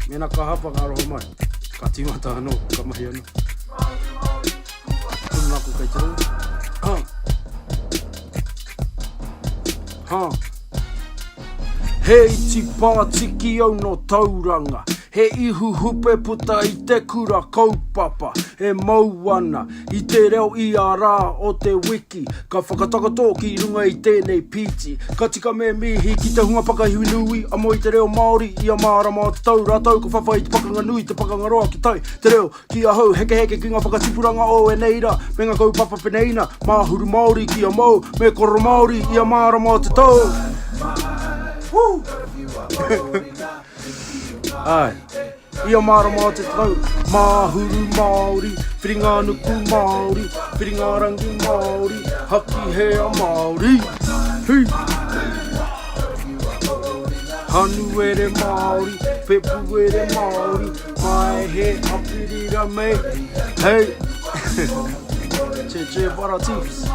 Mēnā ka hapa ka aroha mai, ka tīmata anō, ka mahi anō. Tūmanako kei te rongo. Ha! Ha! He iti pātiki au nō Tauranga, he ihu hupe puta i te kura kaupapa e mau ana i te reo ia rā o te wiki. Ka whakatakoto ki runga i tēnei pīti. Ka tika me mihi ki te hunga pakahiwi nui amo i te reo Māori ia marama o te tau rātou ka whawhai i te pakanga nui, te pakanga roa ki tai te reo Ki ahau, hekeheke ki nga whakatipuranga o enei ra, me nga kaupapa peneina, Mahuru Maori ki a mou, me Koro Maori i a Marama o te Tou! Woo! Ae. I a Marama o te Tau, Mahuru Maori, Whiringa-nuku Maori, Whiringa-rangi Maori, Hakihea Maori! Hui! Hanuere Māori, Pepuere Māori, Maehe Apirira Mei, hei! Che che para tips.